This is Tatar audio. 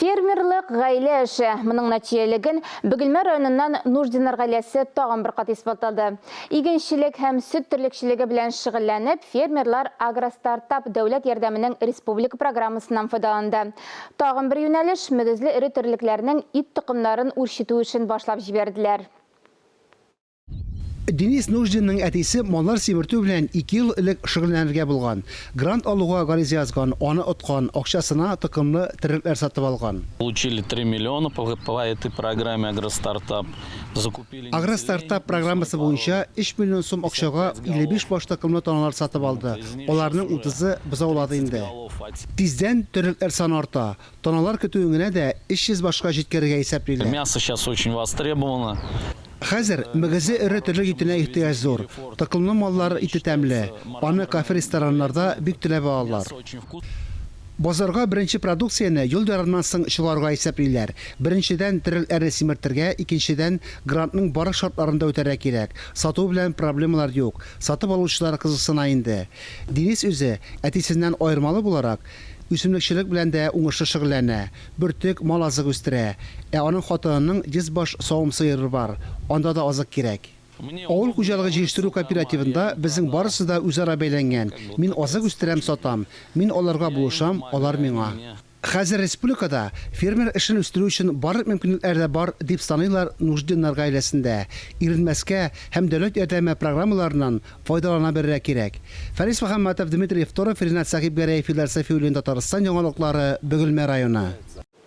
Фермерлык, гаилә эше. Моның нәтиҗәлелеген Бөгелмә районыннан Нуждиннар гаиләсе тагын бер кат исбатлады. Игенчелек һәм сөт терлекчелеге белән шөгыльләнеп, фермерлар Агростартап дәүләт ярдәменең республика программасыннан файдаланды. Тагын бер юнәлеш, мөгезле эре терлекләрнең ит токымнарын үрчетү эшен башлап җибәрделәр. Денис Нуждинның әтисе маллар симертү белән ике ел элек шөгыльләнергә булган. Грант алуга гариза язган, аны откан, акчасына токымлы терлекләр сатып алган. Получили три миллиона по этой программе Агростартап. Закупили Агростартап программасы буенча 3 миллион сум акчага 55 баш токымлы таналар сатып алды, аларның утызы бозаулады инде. Тиздән терлекләр саны арта, Таналар көтүен генә дә 300 башка җиткерергә исәплиләр. Мясо сейчас очень востребовано. Хәзер мөгезе эре терлек итенә ихтыяҗ зур. Токымлы маллар ите тәмле, аны кафе-рестораннарда бик теләп алалар. Базарга беренче продукцияне ел ярымнан соң чыгарырга исәплиләр. Беренчедән, терлекләрне симертергә, икенчедән, грантның барлык шартларын да үтәргә кирәк. Сату белән проблемалар юк, сатып алучылар кызыксына инде. Денис үзе, әтисеннән аермалы буларак, Үсемлекчелек белән дә уңышлы шөгыльләнә, бөртек, мал азыгы үстерә. Ә аның хатынының 100 баш савым сыеры бар, анда да азык кирәк. Авыл хуҗалыгы җыештыру кооперативында безнең барысы да үзара бәйләнгән, мин азык үстерәм, сатам, мин аларга булышам, алар миңа. Хәзер республикада фермер эшен үстерү өчен барлык мөмкинлекләр дә бар, дип саныйлар Нуждиннар гаиләсендә. Иренмәскә һәм дәүләт ярдәме программаларыннан Файдалана белергә кирәк. Фәрис Мөхәммәтов, Дмитрий Евторов, Ринат Сәхибгәрәев, Илдар Сафиуллин, Татарстан яңалыклары, Бөгелмә районы.